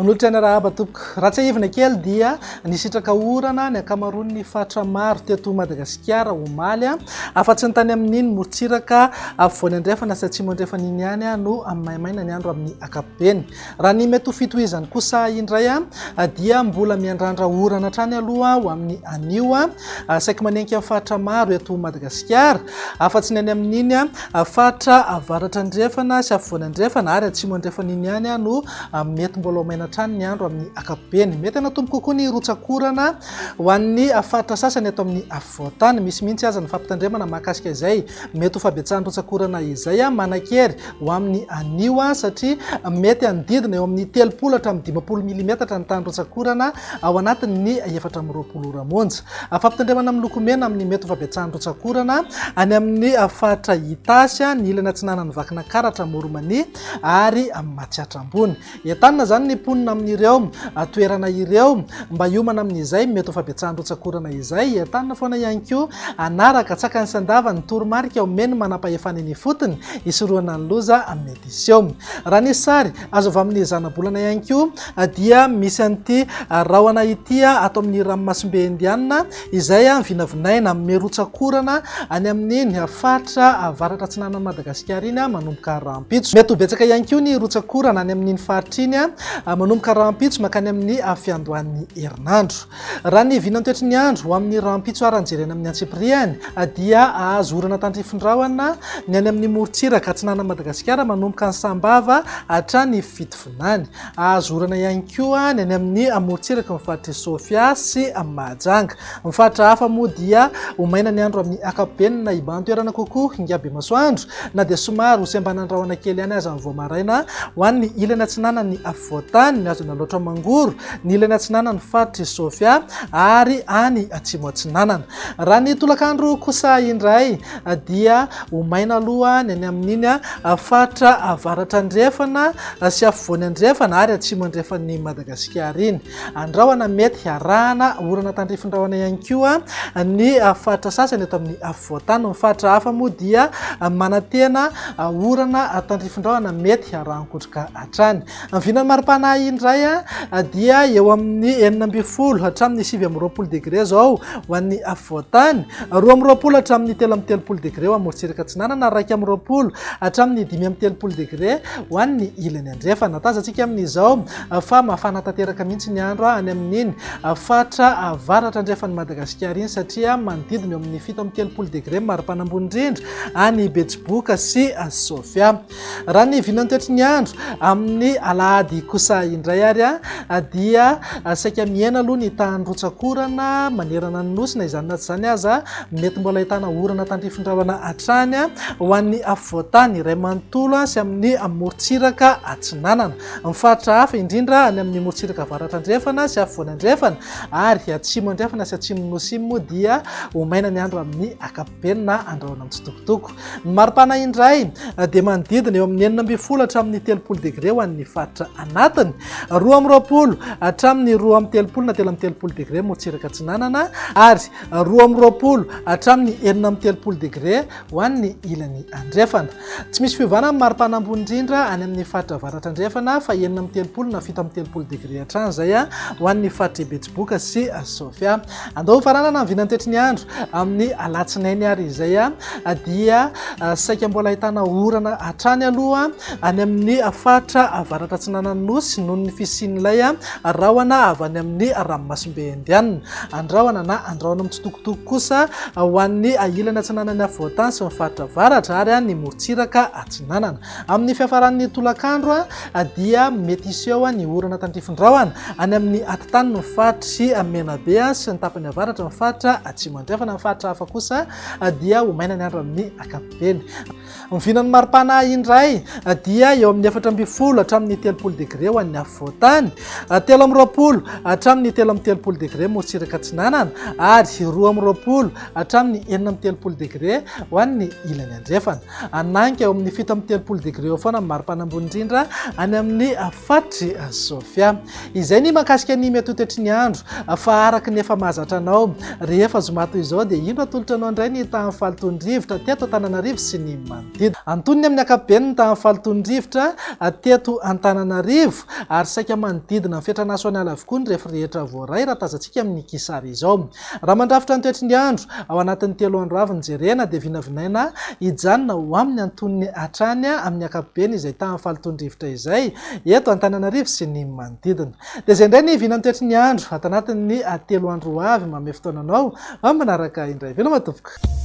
Manolotra ny arahaba tompoko. Raha tsiahivina kely dia nisitraka orana ny ankamaroan'ny faritra maro teto Madagasikara omaly. Afa-tsy ny tany amin'iny morontsiraka afovoany andrefana sy atsimo andrefana iny ihany no maimaina ny andro amin'ny ankapobeny. Raha ny mety ho fitohizany kosa indray dia mbola miandrandra orana hatrany aloha ho amin'ny anio. Saiky manenika ny faritra maro eto Madagasikara, afa-tsy ny any amin'iny faritra avaratra andrefana sy afovoany andrefana ary atsimo andrefana iny ihany no mety mbola ho maina hatrany ny andro amin'ny ankapobeny. Mety hanatombo kokoa ny rotsak'orana ho an'ny faritra sasany eto amin'ny afovoan-tany. Misy mihitsy aza ny fampitandremana mahakasika izay mety ho fahabetsahan'ny rotsak'orana izay manan-kery ho amin'ny anio satria mety hanodidina eo amin'ny 30 hatramin'ny 50 milimetatra ny tahan'ny rotsak'orana ao anatin'ny 24 ora monja. Fampitandremana miloko mena amin'ny mety ho fahabetsahan'ny rotsak'orana any amin'ny faritra Itasy, ny ilany atsinanan'i Vakinankaratra, Amoron'i ary Matsiatra Ambony. Entanina izany ny mponina amin'ireo toerana ireo mba hiomana amin'izay mety ho fahabetsahan'ny rotsak'orana izay. Entanina foana ihany koa hanaraka tsakany sy andavany ny toromarika omen'ny manampahefana eny ifotony hisorohana ny loza mety hiseho. Raha ny sary azo avy amin'ny zanabolana ihany koa dia misy an'ity rahona ity ato amin'ny ranomasimbe Indiana izay vinavinaina hanome rotsak'orana any amin'iny faritra avaratra atsinanan'i Madagasikara iny manomboka rahampitso. Mety ho betsaka ihany koa ny rotsak'orana any amin'iny faritra iny manomboka rahampitso mankany amin'ny fiandohan'ny herinandro. Raha ny vinantoetry ny andro ho amin'ny rahampitso ary jerena amin'ny antsipiriany dia hahazo orana tandrifin-drahona ny any amin'ny morontsiraka atsinanan'i Madagasikara manomboka any Sambava hatrany Fitovinany. Hahazo orana ihany koa ny any amin'ny morontsiraky ny faritr'i Sofia sy Mahajanga. Ny faritra hafa moa dia ho maina ny andro amin'ny ankapobeny na hibahan-toerana kokoa ingahy Bemasoandro na dia somary ho sembanan-drahona kely ihany aza ny vao maraina ho an'ny ilany atsinanan'ny afovoan-tany, mihazo an'Alaotra Mangoro, ny ilany atsinanan'ny faritr'i Sofia ary any atsimo atsinanana. Raha ny tolakandro kosa indray dia ho maina aloha ny any amin'iny faritra avaratra andrefana sy afovoany andrefana ary atsimo andrefan'i Madagasikara iny. Andrahona mety harahana orana tandrifin-drahona ihany koa ny faritra sasany eto amin'ny afovoan-tany. Ny faritra hafa moa dia manantena orana tandrifin-drahona mety harahan-kotroka hatrany. Ny vinan'ny maripana indray dia eo amin'ny 16 hatramin'ny 29 degre izao ho an'ny afovoan-tany, 22 hatramin'ny 33 degre ho an'ny morontsiraka atsinanana, 21 hatramin'ny 35 degre ho an'ny ilany andrefana. Tazantsika amin'izao fa mafana tanteraka mihitsy ny andro any amin'iny faritra avaratra andrefan'i Madagasikara iny satria manodidina eo amin'ny 37 degre ny maripana ambony indrindra any Betsiboka sy Sofia. Raha ny vinantoetry ny andro amin'ny alahady kosa indray ary dia saika mihena aloha ny tahan'ny rotsak'orana manerana ny nosy na izany na tsy izany aza mety mbola ahitana orana tandrifin-drahona hatrany ho an'ny afovoan-tany iray manontolo sy amin'ny morontsiraka atsinanana. Ny faritra hafa indrindra any amin'ny morontsiraka avaratra andrefana sy afovoany andrefana ary atsimo andrefana sy atsimon'ny nosy iny moa dia ho maina ny andro amin'ny ankapobeny na andrahona mitsitokotoko. Ny maripana indray dia manodidina eo amin'ny 16 hatramin'ny 30 degre ho an'ny faritra anatiny, 22 hatramin'ny 32 na 33 degre morontsiraka atsinanana ary 22 hatramin'ny 36 degre ho an'ny ilany andrefana. Tsy misy fiovana ny maripana ambony indrindra any amin'ny faritra avaratra andrefana fa 36 na 37 degre hatrany izay ho an'ny faritr'i Betsiboka sy Sofia. Andao hofaranana ny vinantetry ny andro amin'ny alatsinainy ary izay dia saika mbola ahitana orana hatrany aloha any amin'ny faritra avaratra atsinanan'ny nosy noho ny fisian'ilay rahona avy any amin'ny ranomasimbe Indianina. Andrahona na andrahona mitsitokotoko kosa ho an'ny ilany atsinanan'ny afovoan-tany sy ny faritra avaratra ary ny morontsiraka atsinanana. Amin'ny fiafaran'ny tolakandro dia mety hiseho ny orana tandrifin-drahona any amin'ny atitanin'ny faritr'i Menabe sy ny tapany avaratra ny faritra Atsimo Andrefana. Ny faritra hafa kosa dia ho maina ny andro amin'ny ankapobeny. Ny vinan'ny maripana indray dia eo amin'ny 14 hatramin'ny 30 degre ho an'ny afovoan-tany, 23 hatramin'ny 33 degre morontsiraka atsinanana ary 22 hatramin'ny 36 degre ho an'ny ilany andrefana. Hanainga eo amin'ny 37 degre eo foana ny maripana ambony indrindra any amin'ny faritr'i Sofia. Izay ny mahakasika ny mety ho toetry ny andro fa araka ny efa mahazatra anao rehefa zoma toy izao dia indro atolotra anao indray ny tahan'ny fahalotoan'ny rivotra teto Antananarivo sy ny manodidina. Antonony amin'ny ankapobeny ny tahan'ny fahalotoan'ny rivotra teto Antananarivo ary saika manodidina ny fetra nasionaly avokoa ny refy rehetra voaray raha tazantsika amin'ny kisary izao. Raha mandrafitra ny toetry ny andro ao anatin'ny 3 andro avy ny jerena dia vinavinaina hijanona ho amin'ny antonony hatrany amin'ny ankapobeny izay tahan'ny fahalotoan-drivotra izay eto Antananarivo sy ny manodidina. Dia izay indray ny vinan'ny toetry ny andro ato anatin'ny 3 andro ho avy. Manome fotoana anao amin'ny manaraka indray. Veloma tompoko.